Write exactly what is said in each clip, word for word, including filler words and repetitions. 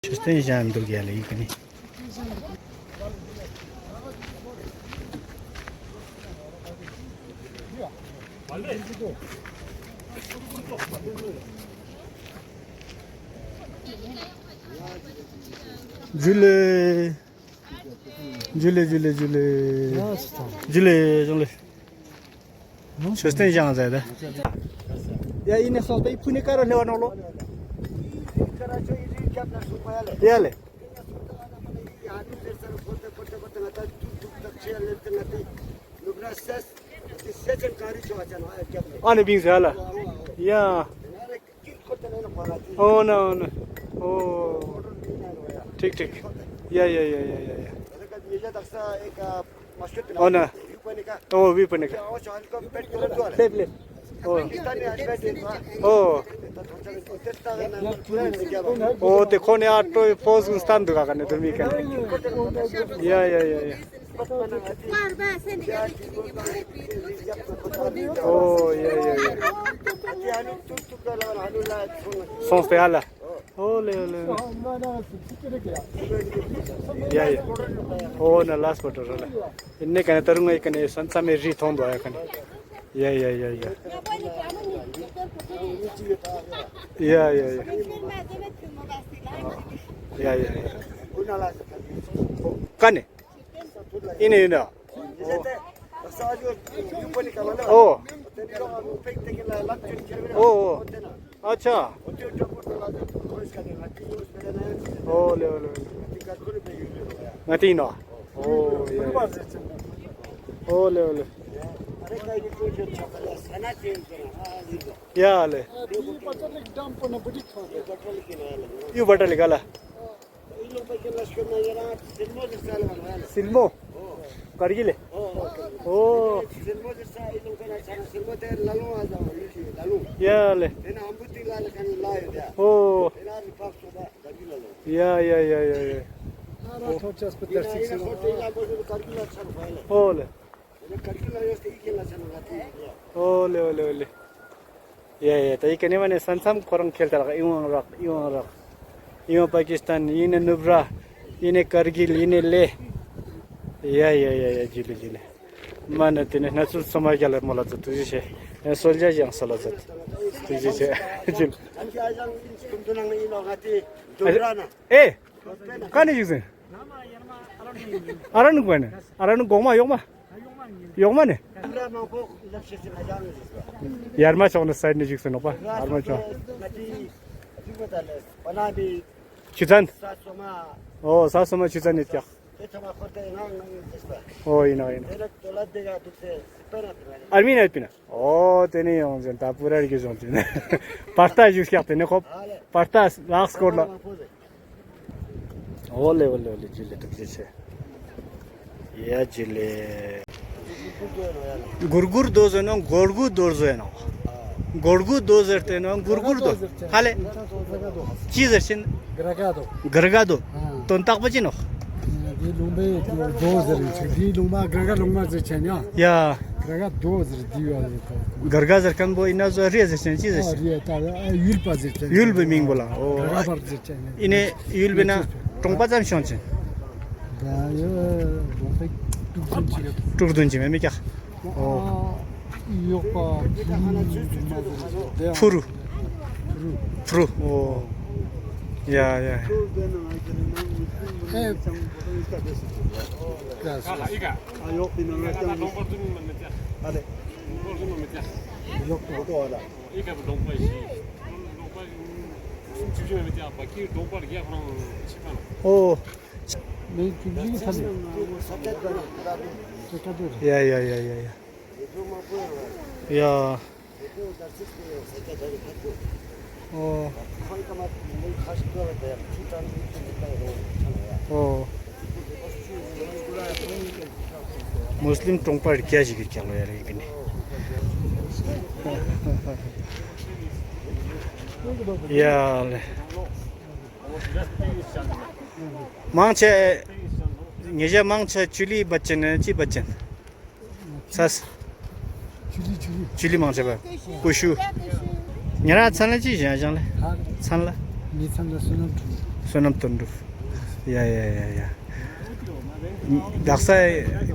ཆོས་སྟོན་བཞག་འདུག་ཡ་ལེ་ཡི་གེ་ནི། ཇུ་ལེ། ཇུ་ལེ་ཇུ་ལེ་ཇུ་ལེ། ཇུ་ལེ་ཇུ་ལེ། ཆོས་སྟོན་བཞག་ཟེར་ད། ཡ་ཡིན་ནས་སོང་སྟེ་ཕུ་ནི་ཀ་ར་ལེ་བ་ནོ་ལོ། ཡ་ལེ། ཨ་ནི་བིང་ཟེར་ལ། ཡ། འོ་ན་འོ་ན། འོ། ཐིག་ཐིག་ཡ་ཡ་ཡ། འོ་ན། འོ་བི་པ་ནི་ཀ། ལེབ་ལེབ། འོ། འོ་དེ་ཁོ་ནི་ཨ་ཏོ་ཕོས་གུན་སྟན་འདུག་ག་ནི་དུ་མི་ཀ་ནི། ཡ་ཡ་ཡ་ཡ། འོ་ཡ་ཡ་ཡ། སོང་སྟེ་ཨ་ལ། འོ་ལེ་འོ་ལེ་འོ་ལེ། ཡ་ཡ། འོ་ན་ལ་སི་པོ་ཊལ་ར་ལ། ཨིན་ནེ་ཀ་ནེ་ད་རུང་ཨི་ཀ་ནེ་སན་ཚ་མེ་རི་ཐོང་དོ་ཡ་ཀ་ནེ། ཡ་ཡ་ཡ་ཡ། ཡ་ཡ་ཡ། ཡ་ཡ་ཡ། ཀ་ནེ། ཨིན་ནེ་ཨིན་ནོ། འོ། འོ་འོ། ཨ་ཆ། འོ་ལེ་འོ་ལེ། ང་ཏི་ཨིན་ནོ། འོ་ཡ། འོ་ལེ་འོ་ལེ། ཡ་ལེ། ཡུ་བ་ཊ་ལི་ག་ལ། སིལ་མོ། ཀར་གིལ་ལེ། འོ། ཡ་ལེ། འོ། ཡ་ཡ་ཡ་ཡ་ཡ། འོ་ལེ། འོ་ལེ་འོ་ལེ་འོ་ལེ། ཡ་ཡ། ད་ཨི་ཀ་ནེ་མ་ནེ་ས་མཚམས་ཁོ་རང་ཁེལ་ཏེ་རག། ཨི་ཝང་རག། ཨི་ཝང་རག། ཨི་ཝང་པ་ཀི་སི་ཐན། ཨི་ནེ་ནུབ་ར། ཨི་ནེ་ཀར་གིལ། ཨི་ནེ་ལེ། ཡ་ཡ་ཡ་ཡ། ཇུ་ལེ་ཇུ་ལེ། མ་ནེ་ཏེ་ནེ་ན་ཚུལ་སོ་མ་རྒྱལ་ལ་མོལ་ལ་ཛད། ཐུགས་རྗེ་ཆེ། ཡང་སོལ་ཇ་ཞིག་ཡང་སོལ་ལ་ཛད། ཐུགས་རྗེ་ཆེ། ཇུ་ལེ། ཨེ། ཀ་ནེ་ཞུགས་སེ། ཨ་ར་ནུ་གོ་ནི། ཨ་ར་ནུ་གོང་མ་ཡོག་མ། ཡོག་མ་ནི། ཡར་མ་ཕྱོགས་ནི་སའིཌ་ནེ་ཞུགས་སེ་ནོག་པ། ཡར་མ་ཕྱོགས། ཆུ་ཚན། འོ་ས་སོ་མ་ཆུ་ཚན་ནི་ཀྱག། འོ་ཨིན་ནོ་ཨིན་ནོ། ཨར་མི་ནེ་ཨར་པི་ན། འོ་ཏེ་ནེ་ཡོང་ཟེར་ད་པུ་ར་རི་གི་ཟོང་ཅིག་ནེ། པར་ཏ་ཞུགས་ཀྱག་ཏེ་ནེ་ཁོ། པར་ཏ་ལགས་སྐོར་ལ། འོ་ལེ་འོ་ལེ་འོ་ལེ། ཇུ་ལེ། ཐུགས་རྗེ་ཆེ། ཡ་ཇུ་ལེ། གུར་གུར་དོ་ཟེར་ནོ། གུར་གུར་དོ་ཟེར་ནོ། གུར་གུར་དོ་ཟེར་ཏེ་ནོ། གུར་གུར་དོ། ཧ་ལེ། ཅི་ཟེར་ཅེན། གྲ་ག་དོ། གྲ་ག་དོ། དོན་དག་པོ་ཅི་ནོག། འདི་ལུང་པའི་དོ་ཟེར་ཅིག། འདི་ལུང་པ་གྲ་ག་ལུང་པ་ཟེར་ཅེན་ཡ། ཡ། གྲ་ག་དོ་ཟེར་འདི་ཡོད་ལེ། གྲ་ག་ཟེར་ཁན་པོ་ཨིན་ན་ཟོ་རི་ཟེར་ཅེན་ཅི་ཟེར་ཅེན། ཨ་རི་ད་ཡུལ་པ་ཟེར་ཅེན། ཡུལ་པའི་མིང་པོ་ལ། འོ། གྲ་ག་པར་ཟེར་ཅེན། ཨིན་ནེ་ཡུལ་པའི་ན་གྲོང་པ་ཙམ་ཤོང་ཅེན། ད་ཡོད་གྲོང་པ་དྲུག་བདུན་ཅིག་ཡོད། དྲུག་བདུན་ཅིག་མེད་མེད་ཀྱག། འོ། ཡོག་པ་ཕུ་རུ། ཕུ་རུ། འོ། ཡ་ཡ། འོ། ཡ་ཡ་ཡ་ཡ་ཡ། ཡ། འོ། འོ། མུས་ལིམ་གྲོང་པ་རྒྱ་ཞིག་གི་ཀྱང་ལོ་ཡ་རེ་གི་ནི། ཡ་ལེ། མང་ཆེ། ཉེ་ཞ་མང་ཆེ་ཅུ་ལི་བད་ཅེན་ནི་ཅི་བད་ཅེན། ཚས། ཅུ་ལི་ཅུ་ལི། ཅུ་ལི་མང་ཆེ་བ། ཀུ་ཤུ། ཉེ་རང་ཚན་ལ་ཅི་ཞན་ཞང་ལེ། ཚན་ལ། ངའི་ཚན་ལ་བསོད་ནམས་ཁྲོན། བསོད་ནམས་དོན་གྲུབ། ཡ་ཡ་ཡ་ཡ། དག་ས་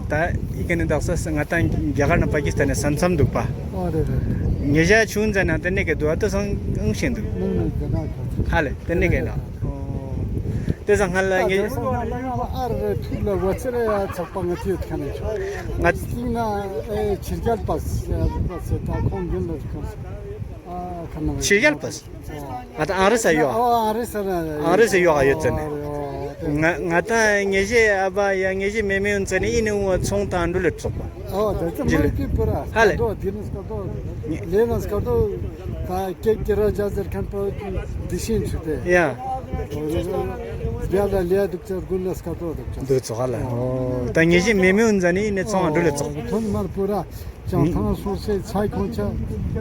ད་ཨི་ཀ་ནེ་དག་ས་ང་ཏང་རྒྱ་གར་ནེ་པ་ཀི་སི་ཐན་ནེ་ས་མཚམས་འདུག་པ། ཨོ་རེད་རེད་རེད། ཉེ་ཞ་ཆུང་ཙ་ན་ཏེ་ནེ་ཀ་འདུག་ཨ་ཏེ་སང་ཨང་ཤེས་འདུག་ནང་ནེ་རྒྱ་གར་ཁ་ཧ་ལེ་ཏེ་ནེ་ཀ་ན། ཨོ། ཏེ་སང་ཧ་ལ་ཨ་ཉེ་ཏེ་སང་ང་ལ་ཡང་ཨ་རེ་ཐུག་ལ་བ་ཚེ་རེ་ཡ་ཚག་པ་ང་ཅི་ཡོད་ཁ་ནེ་ཆོག་ང་སྟིང་ན་ཨེ་ཕྱི་རྒྱལ་པ་སི་ཨ་ཁོང་རྒྱུན་ལ་ཁོང་ཨ་ཁ་ན་ཕྱི་རྒྱལ་པ་སི། ང་ཏང་ཨང་རེ་ས་ཡོག་ཨོ་ཨང་རེ་ས་ན་ཨང་རེ་ས་ཡོག་ཡོད་ཙ་ནེ། ཨོ་ཨོ་ང་ང་ཏང་ཉེ་ཞའི་ཨ་བ་ཡ་ཉེ་ཞའི་མེ་མེ་ཡོད་ཙ་ནེ་ཨི་ནེ་འུ་ཚོང་དང་འགྲུལ་ལེ་ཚོགས་པ། ཨོ་ད་ཙམ་ཇི་ལེ། མ་ཀི་པུ་ར་ཧ་ལེ། སྐར་དོ་དི་ནི་སྐར་དོ་ལེ་ན་སྐར་དོ་ད་ཀེ་ཀེ་ར་ཇ་ཟེར་ཁན་པོ་དི་ཤིན་ཆུ་ཏེ། ཡ། ཡ་ལ་ལེ་དུག་ཅར་གུན་ན་སྐར་དོ་དུག་ཅར། དུག་ཚོགས་ཧ་ལེ། ཨོ་ད་ཉེ་ཞའི་མེ་མེ་ཡོད་ཙ་ནེ་ཨི་ནེ་ཚོང་འགྲུལ་ལེ་ཚོགས། ཐོན་མར་པུ་ར། བྱང་ཐང་སོང་སེ་ཚའི་ཁོང་ཆ་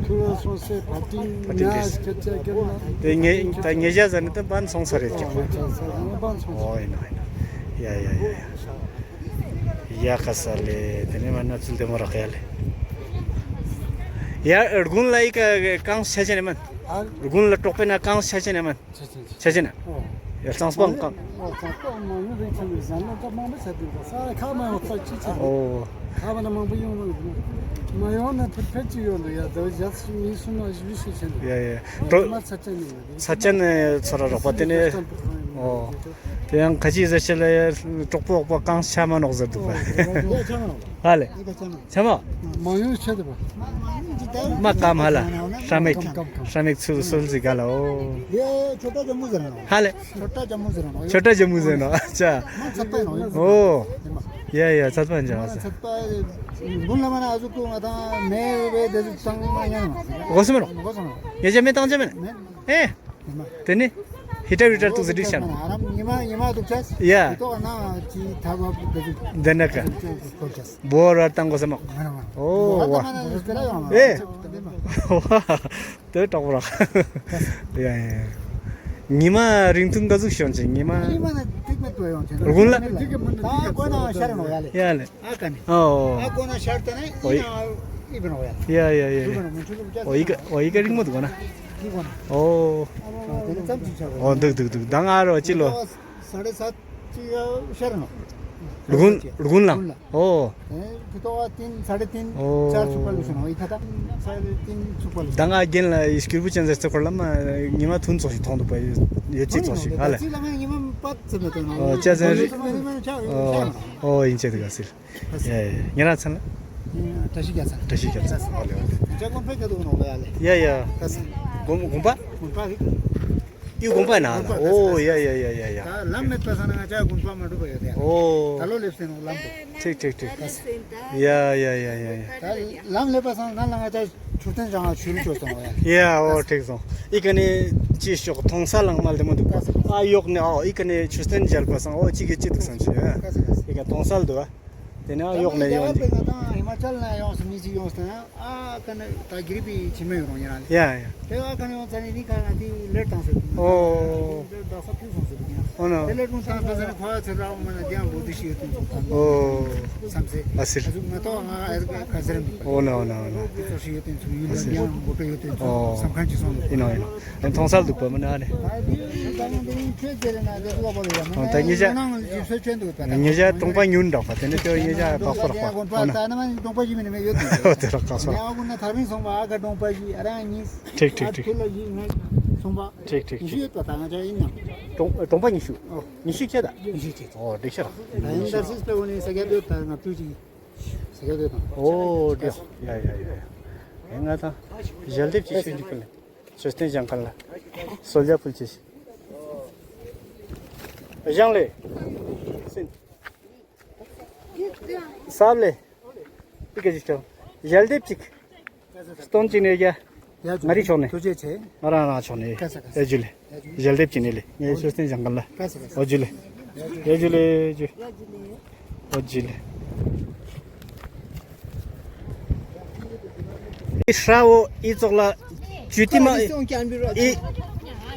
ཐུ་ར་སོང་སེ་ཕ་ཏིང་ཕ་ཏིང་ནས་ཁྱེད་ཆ་ཁྱེད་ལ། ཏེ་ངེ་ད་ཉེ་ཞ་ཟ་ནེ་ཏེ་བན་སོང་ས་རེད་ཀྱང་། ཨོ་ཆ་ས་ན་བན་སོང་ས། ཨོ་ཨིན་ནོག་ཨིན་ནོག། ཡ་ཡ་ཡ་ཡ། ཡ་ཀ་ས་ལེ་ཏེ་ནེ་མ་ན་ཚུལ་ཏེ་མོ་རག་ཡ་ལེ། ཡ་དགུན་ལ་ཨི་ཀ་གང་ཆ་ཆེ་ནེ་མན། ཨ། དགུན་ལ་གྲོགས་པོའི་ནང་གང་ཆ་ཆེ་ནེ་མན། ཆ་ཆེན་ཆ་ཆེན་ན། ཨོ། ཡ་གཙང་སྤང་ཀང་། ཨོ་གཙང་སྤང་མང་ཡུལ་རིགས་ཆེན་པོའི་ཟ་ནོ་ཀ་མང་པོ་ཆ་དུས་པ་ས་ཁ་མ་ཡོང་ས་ཅི་ཆེན། ཨོ། ཁ་མ་ན་མང་པོ་ཡོང་མ་ཡོང་ན་ཕེ་ཕེ་ཅི་ཡོང་འདུག་ཡ་ཟླ་བ་བཞི་མི་སུ་མ་བཞི་བཞི་ཆེན་འདུག་ཡ་ཡ། ཡ་གྲོ་མ་ས་ཆེན་ནི་ས་ཆེན་ནི་ཚོ་ར་རོགས་པ་ཏེ་ནེ། ཨོ། ཏེ་ཡང་ཁ་ཅིག་ཟེར་ཆེ་ལ་ཡ་གྲོགས་པོ་འོག་པ་གང་ཆ་མ་ནོག་ཟེར་འདུག་པ། ཧ་ལེ། ཆ་མ། མ་ཡོང་ཆེ་དེ་བ། མ་ཀམ་ཧ་ལ། ཧྲ་མེག་ཧྲ་མེག་ཚུལ་ཚུལ་ཟིག་ག་ལ་ཨོ། ཧ་ལེ། ཆོ་ཏ་ཇ་མུ་ཟེར་ནོག་ཨ་ཅ། མ་ཚད་པ་ཨིན་ནོག་ཨོ། ཡ་ཡ་ཚད་པ་ཨིན་ཅ། མ་ཚད་པ་དགུན་ལ་མ་ན་ཨ་ཟུག་གུ་ང་ཏང་མེ་བེ་དེ་ཟུག་ཏང་མ་ཉན་ནོག་གོ་སེ་མེ་ནོག་གོ་སེ་མེ་ནོག་ཡ་ཅ་མེ་ཏང་ཅ་མེ་ནོག་ཨེ། ཏེ་ནེ་ཧི་ཊར་ཝི་ཊར་ཏུག་ཟེར་ཏེ་ཤར་ནོག་ཨ་རམ་ཉི་མ་ཉི་མ་ཏུག་ཅེས། ཡ། ཏོ་ན་ཅི་ཐ་བ་ཏེ་ཟུག་ཏེ་ནེ་ཀ་ཏུག་ཅེས་ཀོ་ཅེས། བོ་ར་ཏང་གོ་སེ་མོ། ཨོ་བ། ཨེ། ཏེ་ཏོག་ར། ཡ་ཡ། ཉི་མ་རིང་ཐུང་ག་ཟུག་ཤོང་ཅེ་ཉི་མ། ཉི་མ་ན་ཏིག་མེད་དུ་ཡོང་ཅེ། རུ་གུན་ལ། ད་གོ་ན་ཤར་ནོག་ཡ་ལེ། ཡ་ལེ། ཨ་ཀ་ནི། ཨོ། ཨ་གོ་ན་ཤར་ཏེ་ནེ་ཨི་ན་ཨི་བི་ནོག་ཡ་ལེ། ཡ་ཡ་ཡ་ཡ། ཨོ་ཨི་ཀ་ཨོ་ཨི་ཀ་རིང་མོ་དུག་གོ་ན། ཨོ། ཨོ་དུག་དུག་དུག་ད་ང་རོ་ཅི་ལོ། ས་ཌེ་སત་ཅིག་ཤར་ནོག་རུ་གུན་རུ་གུན་ལ། ཨོ། ཨེ་ཏོ་ཏིན་ས་ཌེ་ཏིན་ཆར་ཚུག་པ་ལུ་སོང་ཨི་ཁ་ད་ས་ཌེ་ཏིན་ཚུག་པ་ལུ་སོང་། ད་ང་རྒན་ལ་སྐྱུར་བུ་ཅན་ཟེར་ཚེ་ཁོར་ལ་མ་ཉི་མ་ཐུན་ཚོགས་ཤིག་ཐོང་དུག་པ་ཡོད་ཅིག་ཚོགས་ཤིག་ཧ་ལེ། ཨོ་ཅ་ཟེར་རི། ཨོ་ཨིན་ཅེ་དུག་ག་སིལ། ཡ་ཡ་ཉེ་རང་ཚན་ལ། བཀྲ་ཤིས་རྒྱལ་མཚན། བཀྲ་ཤིས་རྒྱལ་མཚན། ཧ་ལེ་ཧ་ལེ། ཅ་དགོན་པ་ག་དུག་ནོག་ལ་ཡ་ལེ། ཡ་ཡ། དགོན་དགོན་པ། དགོན་པ་རིག་ཡུ་དགོན་པ་ན་ལ། ཨོ་ཡ་ཡ་ཡ་ཡ་ཡ། ད་ལམ་མེད་པ་སང་ན་ང་ཅ་དགོན་པ་མ་འགྲོ་བ་ཡོད་ཡ། ཨོ། ད་ལོ་ལེབས་སེ་ནོག་ལམ་དུ། ཁྲིག་ཁྲིག་ཁྲིག་ཡ་ཡ་ཡ་ཡ་ཡ། ད་ལམ་ལེབས་པ་སང་ན་ང་ཅ་མཆོད་རྟེན་བཞེངས་ཆུ་ལུ་ཆོས་སོང་ཡ། ཡ་ཨོ་ཁྲིག་སོང་། ཨི་ཀ་ནེ་ཅི་ཤོག་མཐོང་ས་ལང་མ་ལ་དེ་མོ་དུག་པ། ཨ་ཡོག་ནེ་ཨོ་ཨི་ཀ་ནེ་མཆོད་རྟེན་མཇལ་པ་སང་ཨོ་ཅི་གེ་ཅི་དུག་སང་ཆུ་ཡ། ཨི་ཀ་མཐོང་ས་ལ་དུག་པ། ཏེ་ནེ་ཡོག་ནེ་ཡོང་། ཧི་མ་ཅལ་ནེ་ཡོངས་མི་ཅིག་ཡོངས་ཏེ་ན་ཨ་ཀ་ནེ་ད་གི་རི་པི་ཆི་མེ་ཡོང་ཡ་ལེ། ཡ་ཡ། ཏེ་ཨ་ཀ་ནེ་ཡོང་ཙ་ནེ་ནི་ཀ་ན་ཏེ་ལེ་ཏང་སེ། ཨོ། ད་ས་ཕུ་སོང་སེ་ཡ། ཨོ་ན། ཏེ་ལེ་ཏུང་ཏང་ཏ་ཟེར་ཁོ་ཚེ་ར་མ་ན་དེ་ཡང་བོ་དི་ཤི་ཡོད་ཏེ་ཚོ་ཏང་། ཨོ། སམ་སེ། ཨ་སིལ། ཨ་ཟུག་ང་ཏོ་ང་ཨ་ཀ་ཟེར་མི། ཨོ་ན་ཨོ་ན་ཨོ་ན། ཚོ་ཤི་ཡོད་ཏེ་ཚོ་ཡུལ་ལ་དེ་ཡང་བོ་ཏི་ཡོད་ཏེ་ཚོ་སམ་ཁན་ཅིག་སོང་། ཨིན་ནོག་ཨིན་ནོག་མཐོང་ས་ལ་དུག་པ་མ་ན་ཨ་ནི། ད་ཉེ་ཞ་ཉེ་ཞ་གྲོང་པ་ཉུང་འདྲ་པ་ཏེ་ནེ་ཏེ་ཉེ་ཞ་པག་པ་རག་པ། ཨོ་ན། ཏེ་རག་ཀ་སོ། ཨ་ཀུན་ན་ཐག་རིང་སོང་པ་ཨ་ཀ་གྲོང་པ་ཞིག་ཨ་རང་ཉིས། ཁྲིག་ཁྲིག་ཁྲིག་ཨ་ཐུ་ལ་ཞིག་ང་སོང་པ། ཁྲིག་ཁྲིག་ཉི་ཤུ་ཡོད་པ་ད་ང་ཅ་ཨིན་ན། གྲོང་གྲོང་པ་ཉི་ཤུ། ཨོ། ཉི་ཤུ་ཆེ་ད། ཉི་ཤུ་ཆེ། ཨོ་འགྲིག་ཤག་རག་ད་ཡིན་ད་སིས་པེ་འོ་ནི་ས་རྒྱ་སྡོད་ད་ང་ཕུ་ཅིག་ས་རྒྱ་སྡོད་དང་། ཨོ་འགྲིག་ཡ་ཡ་ཡ་ཡ། ཨེ་ང་ད་ཞལ་འདེབས་ཅིག་ཞུ་འཇུག་གི་ལེ། མཆོད་རྟེན་བཞེངས་ཁན་ལ་གསོལ་ཇ་ཕུལ་ཅེས་ཤིག་བཞེངས་ལེ། སིན། སབ་ལེ། ཨི་ཀ་ཅིག་ཅོ། ཞལ་འདེབས་ཅིག་སྟོན་ཅིག་ནེ་རྒྱ། ང་རི་ཕྱོགས་ནེ། ཐུགས་རྗེ་ཆེ། ང་རང་རང་ཕྱོགས་ནེ། ཀ་ས་ཀ་ས། ཨེ་ཇུ་ལེ། ཞལ་འདེབས་ཅིག་ནེ་ལེ། ངའི་མཆོད་རྟེན་བཞེངས་ཁན་ལ། ཀ་ས་ཀ་ས། ཨོ་ཇུ་ལེ། ཨེ་ཇུ་ལེ་ཇུ། ཨོ་ཇུ་ལེ། ཨི་ཧྲ་བོ་ཨི་ཙོགས་ལ་ཇུ་ཏི་མ་ཨི་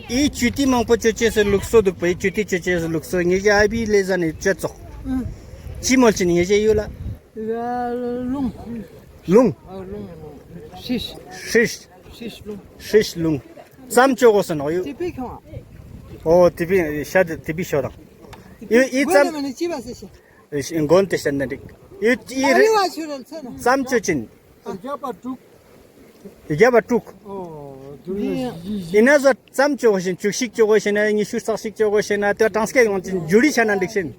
ཨི་ཇུ་ཏི་མང་པོ་ཅོ་ཅེས་སི་ལུགས་སྲོལ་དུག་པ། ཨི་ཇུ་ཏི་ཅོ་ཅེས་སི་ལུགས་སྲོལ་ངེ་ཞ་ཨ་བི་ལེ་ཟ་ནེ་ཅོ་ཙོགས། ཅི་མོལ་ཅི་ནི་ངེ་ཞ་ཡུ་ལ། ལུང་། ལུང་། ལུང་། ཧྲིཤ། ཧྲིཤ། ཧྲིཤ་ལུང་། ཧྲིཤ་ལུང་། ཙམ་ཅོ་གོས་ས་ནོག་ཡུ། ཅི་པི་ཁྱོང་ཨ། ཨོ་ཏི་བི་ཤ་ཏི་བི་ཤོ་དང་། ཨི་ཨི་ཙམ་མགོན་ཏེ་ཤན་ན་འགྲིག། ཨི་ཨི་རི་བ་ཆུ་རན་ཚན་ཙམ་ཆོ་ཅིན། རྒྱབ་པ་དྲུག་རྒྱབ་པ་དྲུག་ཨོ་དུ་ནི་ཨི་ན་ཟོ་ཙམ་ཆོ་གོ་ཤིན་བཅུ་ཞིག་ཆོ་གོ་ཤིན་ན་ཉི་ཤུ་རྩ་ཞིག་ཆོ་གོ་ཤིན་ན་ཏེ་གྲངས་སྐད་ཡོང་ཅིན་ཇུ་རི་ཆ་ན་འགྲིག་ཤིན།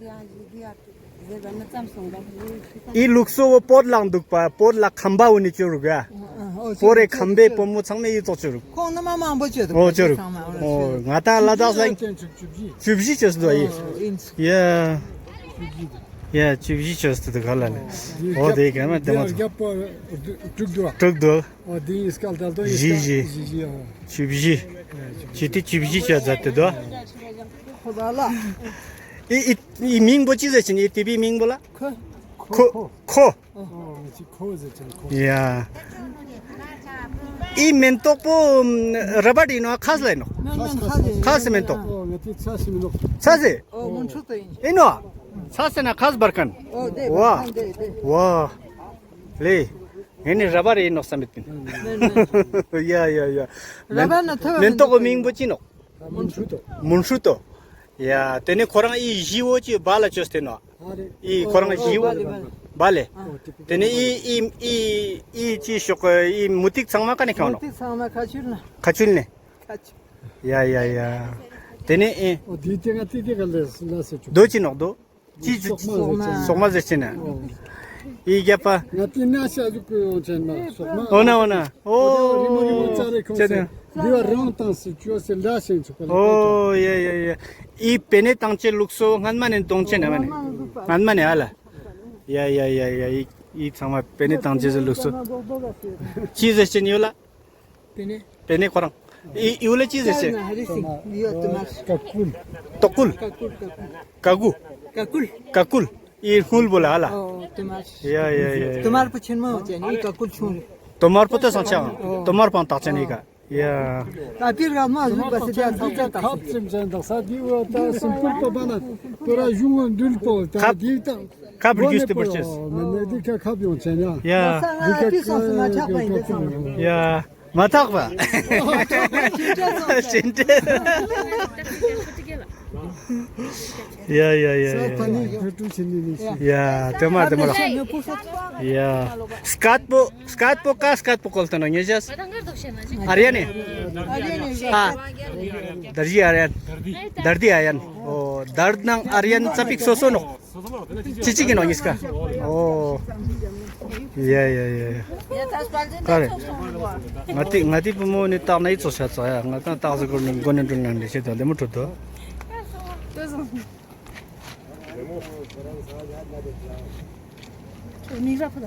ཨི་ལུགས་སོ་བོ་པོར་ལ་འདུག་པ་པོར་ལ་ཁམ་པ་འུ་ནི་ཆོ་རུག་ཡ། པོར་རེ་ཁམ་པའི་བུ་མོ་ཚང་མས་ཨི་ཙོགས་ཆོ་རུག་ཁོང་ནི་མ་མང་པོ་ཆོ་འདུག་ཨོ་ཆོ་རུག་ཚང་མ་ཨོ་ང་ཏང་ལ་དྭགས་ལ་ཅན་ཆུ་བཞི་ཆོས་འདུག་ཨི་ཡ། ཡ་བཅུ་བཞི་ཆོས་ཏེ་དུ་ག་ལ་ནི། ཨོ་དེ་ག་མ་དེ་མ་ཚོ། རྒྱབ་པ་དྲུག་འདུག་བ། དྲུག་འདུག་ཨོ་དེ་ཡིན་སྐལ་ད་དོ་ཡིན་བཞི་སྐལ་བཞི། བཞི་བཞི་ཨོ། བཅུ་བཞི། ཅི་ཏི་བཅུ་བཞི་ཆོས་མཛད་དེ་དུ། ཁོ་ད་ལ། ཨི་ཨི་ཨི་མིང་པོ་ཅི་ཟེར་ཅིན་ཨི་ཏི་བི་མིང་པོ་ལ། ཁོ། ཁོ། ཨོ་ཅི་ཁོ་ཟེར་ཅིན་ཁོ། ཡ། ཨི་མེན་ཏོག་པོ་ར་བར་ཨིན་ནོག་ཁ་སི་ལ་ཨིན་ནོག་མེན་མེན་ཁ་སི་ཁ་སི་མེན་ཏོག་ཨོ་ང་ཏི་ཚ་སི་མེན་ནོག་ཚ་སི། ཨོ་མུན་ཆུ་ཏོ་ཨིན། ཨིན་ནོག་ཚ་སི་ན་ཁ་སི་བར་ཁན། ཨོ་དེ་བར་ཁན་དེ་དེ། ཝ། ལེ། ངེ་ནི་ར་བར་ཨིན་ནོག་བསམ་མེད་པིན། མེན་མེན། ཡ་ཡ་ཡ། ར་བར་ན་ཐོ་བ་མེན་ཏོག་གི་མིང་པོ་ཅི་ནོག་མུན་ཆུ་ཏོ། མུན་ཧྲུ་ཏོ། ཡ། ཏེ་ནེ་ཁོ་རང་ཨི་ཞི་བོ་ཅི་བ་ལ་ཅོས་ཏེ་ནོག་ཨི་ཁོ་རང་ཞི་བོ། བ་ལེ་བ་ལེ། བ་ལེ། ཏེ་ནེ་ཨི་ཨི་ཨི་ཨི་ཅི་ཤོག་ཨི་མུ་ཏིག་ཚང་མ་ཀ་ནེ་ཁྱོང་ནོག་མུ་ཏིག་ཚང་མ་ཁ་ཆུལ་ན། ཁ་ཆུལ་ནེ། ཁ་ཆུལ། ཡ་ཡ་ཡ། ཏེ་ནེ་ཨི། ཨོ་དེ་ཏེ་ང་ཏི་ཏི་ག་ལེ་སུ་ལ་སེ་ཆུ། དོ་ཅི་ནོག་དོ། ཅི་ཅི་སོག་མ་ཟེར་ཅེ་ན། སོག་མ་ཟེར་ཅེ་ན། ཨི་རྒྱབ་པ། ང་ཏི་ན་ཤ་ཟུག་གི་ཡོང་ཅེན་མ་སོག་མ། འོ་ན་འོ་ན། ཨོ། རི་མོ་རི་མོ་ཙ་རེ་ཁོང་ཅེ་ན། ཟེར་འདི་བ་རང་ཏང་སི་ཅོ་སེ་ལ་ཤེན་ཆུ་ཀ་ལེ། ཨོ་ཡ་ཡ་ཡ། ཨི་པེ་ནེ་ཏང་ཅེ་ལུགས་སོ་སྔན་མ་ནེ་ཏོང་ཅེ་ན་མ་ནེ། སྔན་མ་ནེ་ཨ་ལ། ཡ་ཡ་ཡ་ཡ་ཨི་ཨི་ཚང་མ་པེ་ནེ་ཏང་ཅེ་ཟེར་ལུགས་སོ། ཅི་ཟེར་ཅེན་ཡོད་ལ། པེ་ནེ། པེ་ནེ་ཁོ་རང་། ཨི་ཨི་བོ་ལ་ཅི་ཟེར་ཅེན། ཀ་ཀུལ། ཏོ་ཀུལ། ཀ་ཀུལ། ཀ་ཀུལ། ཀ་ཀུལ། ཀ་ཀུལ། ཨི་སྔུལ་བོ་ལ་ཨ་ལ། ཨོ་ཏོ་མར། ཡ་ཡ་ཡ་ཡ། ཏོ་མར་པོ་ཆེན་མོ་ཅན་ཨི་ཀ་ཀུལ་ཆུང་རེ། ཏོ་མར་པོ་ཏེ་སང་ཆ། ཨོ། ཏོ་མར་པང་ཏག་ཅན་ཨི་ཀ། ཡ། ད་པིར་ག་མ་ཟུག་པ་སི་ཏ་ས་ཏ་ཏ། ཁབ་ཙམ་ཅན་ཏག་ས་དི་བོ་ཏ་སིམ་པལ་པོ་པ་ན་ཏོ་ར་ཞུང་བོ་འདུལ་པོ་ཏ་ཁབ་དི་ཏ། ཁབ་རྒྱུས་ཏེ་པོ་ཅེས། མེ་མེ་དི་ཁ་ཁབ་ཡོང་ཆེན་ཡ། ཡ། ས་ང་པི་སོང་སི་མ་ཆག་པ་ཡིན་ཏེ་སོང་། ཡ། མ་ཐག་པ། ཅི་འདྲ། ཡ་ཡ་ཡ་ཡ། ས་ཕ་ནི་ཁ་ཏུ་ཆེན་ནི་ནི་ཤི། ཡ། ཏེ་མ་ཏེ་མ་ལ། ཡ། སྐད་པོ་སྐད་པོ་ཀ་སྐད་པོ་ཀོལ་ཏེ་ནོག་ཉེ་ཞ། ཨར་ཡན་ནི། ཨ། དར་ཇི་ཨར་ཡན། དར་ཏི་ཨར་ཡན། ཨོ། དར་ནང་ཨར་ཡན་ཙ་པིག་སོ་སོ་ནོག་ཅི་ཅིག་གི་ནོག་ཉིས་ཀ། ཨོ། ཡ་ཡ་ཡ་ཡ། ཀ་རེ། ང་ཏི་ང་ཏི་བུ་མོ་ནི་ཏག་ན་ཨི་ཙོགས་ཤ་ཙོགས་ཡ། ང་ཏང་ཏག་ཟེར་གོ་ནི་གོ་ནི་འགྲུལ་ན་འདི་ཤེས་ད་ལེ་མོ་ཁྲོད་དོ། མིག་ར་ཕུ་ད།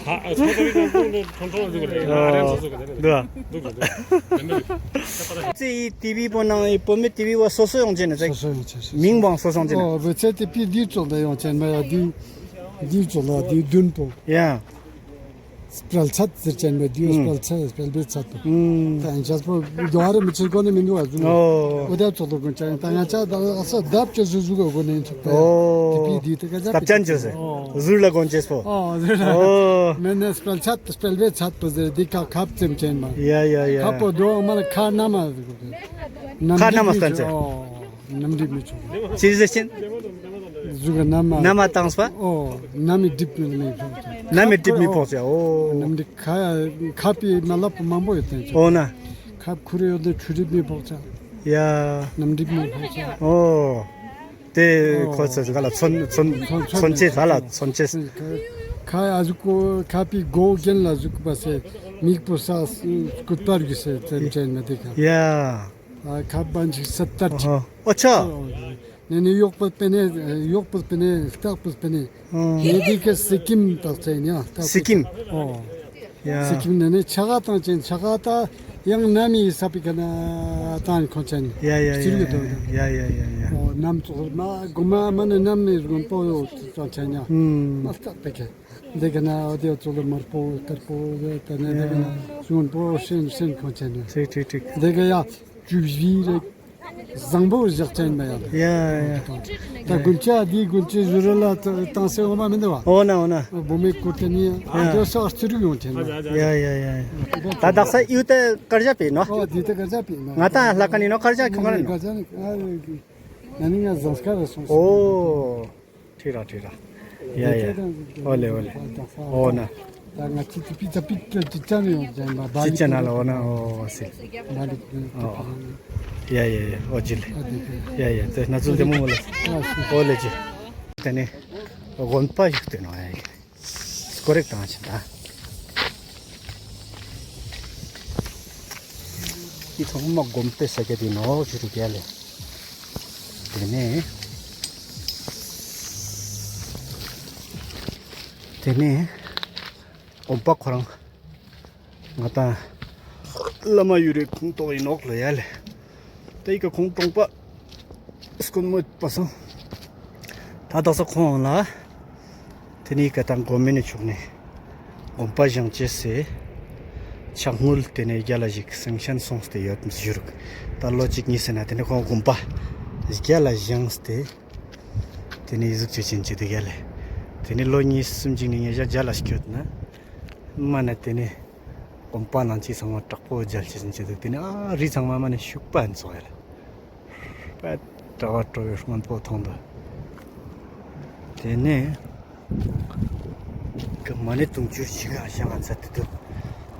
ཨ་ཨ་ཚོ་ཚོ་ཡིན་ན་ཁོང་ཚོ་ཁྲོང་ཁྲོང་ཟུག་གི་རེད། ཨ་རན་ཚོ་ཟུག་གི་རེད། འདུག་ཨ། འདུག་གི་འདུག་གི། ཙི་ཡི་ཏི་བི་པོ་ནང་ཡི་བོད་མི་ཏི་བི་བ་སོ་སོ་ཡོང་ཅེན་ན་ཙི། སོ་སོ་ཡོང་ཅེན་ན། མིང་བང་སོ་སོ་ཡོང་ཅེན་ན། ཨོ་བོད་ཚེ་ཏི་བི་འདི་ཙོགས་ད་ཡོང་ཅེན་མ་ཡ་འདི་འདི་ཙོགས་ལ་འདི་བདུན་པོ། ཡ། སྤེལ་ཚད་ཟེར་ཅན་མ་འདི་ཨུ། སྤེལ་ཚད་སྤེལ་བའི་ཚད་པོ། ཨུ། ད་ཡང་ཆགས་པོ་རྒྱ་བ་རེ་མི་ཚེ་གོ་ནས་མི་འདུག་ཨ་ཟུ། ཨོ། འོ་དེ་ཚོགས་ལ་གོན་ཅན་ད་ང་ཅག་ད་ཨ་ས་ལྡབ་ཅེས་ཟུ་ཟུ་ག་གོ་ནས་ཚོགས་པ། ཨོ། ཏི་བི་འདི་ད་ག་ཅག་ལྡབ་ཅན་ཅོས་སེ། ཨོ། ཟུར་ལ་གོན་ཅེས་པོ། ཨོ་ཟུར་ལ། ཨོ། མེ་ནེ་སྤེལ་ཚད་སྤེལ་བའི་ཚད་པོ་ཟེར་འདི་ཁ་ཁབ་ཙེམ་ཅན་མ། ཡ་ཡ་ཡ། ཁབ་པོ་དོ་མ་ལ་ཁ་ན་མ་ཟེར་གོ། ཁ་ན་མ་སྟན་ཅེས། ཨོ། ནམ་འདི་མི་ཆོག་ཅི་ཟེར་ཅན། ཟུག་ག་ནམ་མ། ནམ་མ་བཏང་སྤ། ཨོ། ནམ་མི་འགྲིབ་མི་མི་ཕོག་ཅེས། ནམ་མི་འགྲིབ་མི་ཕོག་ཅེས། ཨོ། ནམ་འདི་ཁ་ཁ་པི་མ་ལབ་མང་པོ་ཡོད་དེ་ཅེས། ཨོ་ན། ཁ་ཁུར་ཡོད་དེ་ཆུ་འགྲིབ་མི་ཕོག་ཅེས། ཡ། ནམ་འགྲིབ་མི་ཕོག་ཅེས། ཨོ། དེ་ཨོ། ཁོ་ཚོ་ག་ལ་ཚོན་ཚོན་ཚོན་ཚོན་ཅེས་ཧ་ལ་ཚོན་ཅེས། ཁ་ཨ་ཟུག་གོ་ཁ་པི་གོ་རྒན་ལ་ཟུག་པ་སེ་མིག་པོ་ས་སྐུད་པར་གི་སེ་ཙེམ་ཅན་མ་དེ་ཁ། ཡ། ཨ་ཁ་པན་ཅིག་སད་ཏར་ཅིག། ཨོ་ཆ། ཨོ་ནེ་ནེ་ཡོག་པོ་པེ་ནེ་ཡོག་པོ་པེ་ནེ་སྟག་པོ་པེ་ནེ། ཨོ། ནེ་དི་ཀ་སི་ཀིམ་ཏག་ཅན་ཡ་སྟག་པོ། སི་ཀིམ། ཨོ། ཡ། སི་ཀིམ་ནེ་ནེ་ཆ་ག་ཏང་ཅན་ཆ་ག་ཏ་ཡང་ནམ་མི་ས་པི་ཀ་ན་ཏང་ཁོ་ཅན། ཡ་ཡ་ཡ་ཡ། ཡ་ཡ་ཡ་ཡ། ཨོ་ནམ་ཚོགས་མ་གོ་མ་མ་ནེ་ནམ་མི་རུ་པོ་ཡོ་ཏང་ཅན་ཡ། ཨུམ། མ་སྟག་པེ་ཀེ། དེ་ག་ན་འོ་དེ་ཚོ་ལ་དམར་པོ་དཀར་པོ་དེ་ནས་དེ་ག་ན་སྔོན་པོ་སེན་སེན་ཁོང་ཆེན་ནས། ཁྲིག་ཁྲིག་ཁྲིག། དེ་ག་ཡ་བཅུ་བཞི་རེད། བཟང་པོ་བཞག་ཅན་མ་ཡང་། ཡ་ཡ། ད་དགུན་ཆ་འདི་དགུན་ཆ་ཟུར་ལ་ཏང་སེ་འོ་མ་མི་འདུག་བ། འོ་ན་འོ་ན། བུ་མོའི་སྐུ་དེ་ནི་ཡ། འདི་སོ་ཨར་ཙི་རུ་ཡོང་ཅན་མ། ཡ་ཡ་ཡ་ཡ། ད་དག་ས་ཡུ་ཏེ་དཀར་ཆ་པེ་ནོ། ཨོ་འདི་ཏེ་དཀར་ཆ་པེ་ནོ། ང་ཏང་ལྷ་ཁ་ནི་ནོ་དཀར་ཆ་ཁྱོང་ཁ་ནི་ནོ། དཀར་ཆ་ནི་ཨ་ནི་ང་ཟངས་དཀར་རེ་སོང་། ཨོ། ཁྲིག་ར་ཁྲིག་ར། ཡ་ཡ། འོ་ལེ་འོ་ལེ། འོ་ན། ད་ང་ཅི་ཏི་པི་ཙ་པི་ཏི་ཅི་ཅན་ཡོང་ཅན་མ་བ་ལི། ཅི་ཅན་ལ་འོ་ན་འོ་སི། བ་ལི། ཨོ། ཡ་ཡ་ཡ་འོ་ཇི་ལེ། ཡ་ཡ་ཏེ་ན་ཚུལ་ཏེ་མོ་འོ་ལེ། འོ་ལེ་ཇི། ཏེ་ནེ་དགོན་པ་ཞིག་ཏེ་ནོ་ཡ། སྐོར་རེག་ཏང་ཅན་ད། འི་ཚང་མ་དགོན་པའི་ས་ཆ་ཏེ་ནོ་ཞུ་རུ་ག་ལེ། ཏེ་ནེ། ཏེ་ནེ། དགོན་པ་ཁོ་རང་། ང་ཏང་བླ་མ་ཡུལ་རི་ཁོང་ཏོག་ཨིན་ནོག་ལོ་ཡ་ལེ། ཏེ་འི་ཀ་ཁོང་གྲོང་པ་སྐུ་ངོ་པ་སང་། ད་དག་ས་ཁོང་ལ་ཏེ་ནེ་ཀ་ཏང་གོ་མེན་ནི་ཕྱོགས་ནེ་དགོན་པ་བཞེངས་ཅེས་སི་ཕྱག་དངུལ་ཏེ་ནེ་རྒྱ་ལ་ཞིག་སེང་ཤན་སོང་སྟེ་ཡོད་ཞུ་རུག། ད་ལོ་གཅིག་གཉིས་ཟེར་ན་ཏེ་ནེ་ཁོང་དགོན་པ་རྒྱ་ལ་བཞེངས་ཏེ་ཏེ་ནེ་འི་ཟུག་ཅོ་ཅེན་ཅིག་འདུག་ཡ་ལེ། ཏེ་ནེ་ལོ་གཉིས་གསུམ་ཅིག་ནེ་ཉེ་ཞ་རྒྱ་ལ་སྐྱོད་ན་མ་ནེ་ཏེ་ནེ། དགོན་པ་ནང་ཅི་ཚང་མ་དྲག་པོ་མཇལ་ཅེས་ཟིན་ཅེས་འདུག། ཏེ་ནེ་ཨ་རི་ཚང་མ་མ་ནེ་ཤུག་པ་ཨིན་ཙོགས་ཡ་ལེ། པད་དྲ་བ་དྲོ་བའི་སྔོན་པོ་མཐོང་འདུག། ཏེ་ནེ་ཀ་མ་ནེ་དུང་ཕྱུར་ཅིག་ག་བཞེངས་མཛད་དེ་འདུག།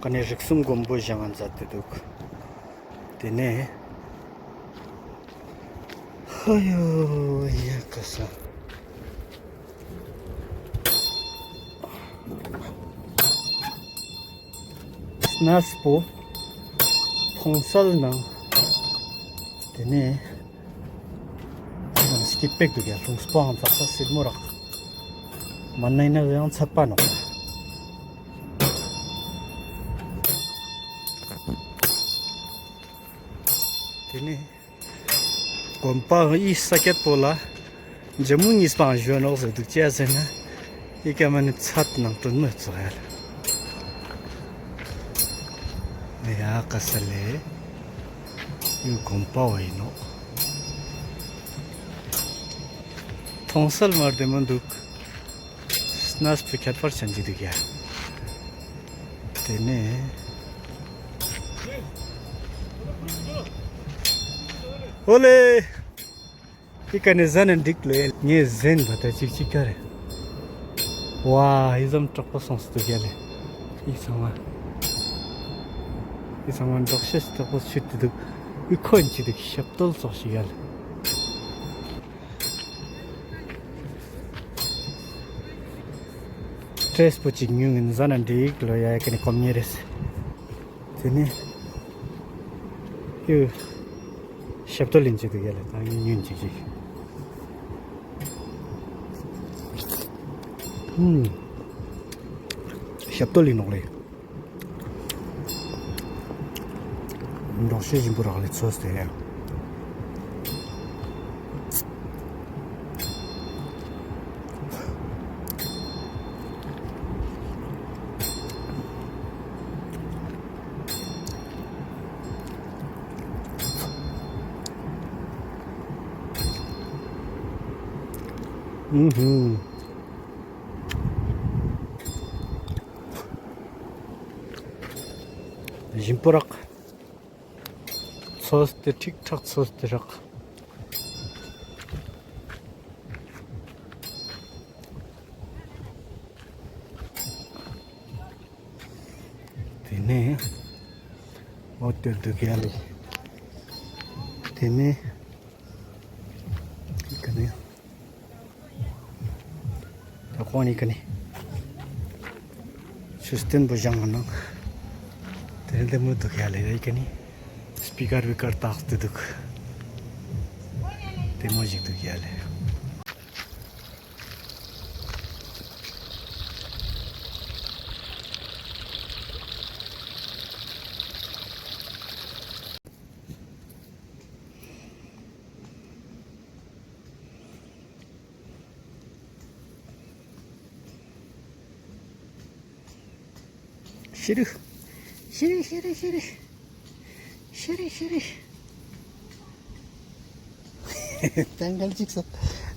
ཀ་ནེ་རིགས་གསུམ་མགོན་པོ་བཞེངས་མཛད་དེ་འདུག། ཏེ་ནེ་ཧ་ཡོ་ཡ་ཀ་ས། གནས་པོ་ཐོང་སལ་ནང་ཏེ་ནེ་ནང་སྐྱིད་པེག་འདུག་ཡ། ལུང་སྤོའང་ཙག་ས་སིལ་མོ་རག། མ་ནེ་ན་ཡང་ཚད་པ་ནོག། ཏེ་ནེ་དགོན་པ་འི་ས་ཀྱད་པོ་ལ་ཇ་མུ་གཉིས་པའང་ཞོན་ནོག་ཟེར་འདུག་ཅི་ཟེར་ན་འི་ཀ་མ་ནེ་ཚད་ནང་དྲོན་མོ་ཙོགས་ཡ་ལེ། ཡ་ཀ་ས་ལེ། འི་དགོན་པ་བོ་ཨིན་ནོག། ཐོང་སལ་མ་རྡེ་མོ་འདུག། གནས་པོ་ཁྱད་པར་ཅན་ཅིག་འདུག་ཡ། ཏེ་ནེ་ཨོ་ལེ། འི་ཀ་ནེ་ཟ་ན་འགྲིག་ལེ། ངས་ཟེན་བ་ད་ཅིག་ཅིག་ཀ་རེ། ཝ་འི་ཙམ་དྲག་པོ་སོང་སྟེ་འདུག་ཡ་ལེ། འི་ཚང་མ་འི་ཚང་མ་འབྲོག་ཤ་དྲག་པོ་ཆུད་དེ་འདུག། འི་ཁོ་ཨིན་ཅི་འདུག། ཞབས་ཏོལ་ཙོགས་ཤིག་ཡ་ལེ། ཏྲེས་པོ་ཅིག་ཉུང་ངིན་ཟ་ན་འགྲིག་ལོ་ཡ་ཀ་ནེ་ཀོམ་ཉེ་རེས། ཏེ་ནེ་ཡུ་ཞབས་ཏོལ་ལིན་ཅི་འདུག་ཡ་ལེ། ད་ཉུང་ཉུང་ཅིག་ཅིག། ཧུམ། ཞབས་ཏོལ་ལིན་ནོག་ལེ། འབྲོག་ཤ་ཞིམ་པོ་རག་ལེ་ཚོས་ཏེ། ཨུ་ཧུ། ཞིམ་པོ་རག། ཚོས་ཏེ་ཁྲིག་ཁྲག་ཚོས་ཏེ་རག། ཏེ་ནེ་འོ་ཏེ་འདུག་ཡ་ལེ། ཏེ་ནེ་འི་ཀ་ནེ། ད་ཁོང་ནི་ཀ་ནེ་ཆུ་སྟན་པོ་བཞེངས་ནང་ཏེ་རིང་ལྡེ་མོ་འདུག་ཡ་ལེ། ཡ་ཀ་ནེ་སྤི་ཀར་བི་ཀར་ཏགས་ཏེ་འདུག། ལྡེ་མོ་ཞིག་འདུག་ཡ་ལེ། ཤི་རུ། ཤི་རུ་ཤི་རུ་ཤི་རུ། ཤི་རུ་ཤི་རུ། ཏང་གལ་ཅིག་སོ།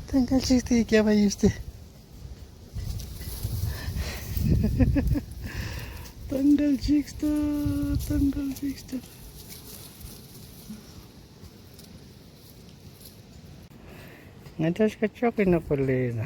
ཏང་གལ་ཅིག་སྟེ་སྐྱེ་བ་ཡིས་ཏེ། ཏང་གལ་ཅིག་སྟེ། ཏང་གལ་ཅིག་སྟེ། ང་ཏང་ཤ་ཅོག་གི་ནག་པོ་ལེ་ན།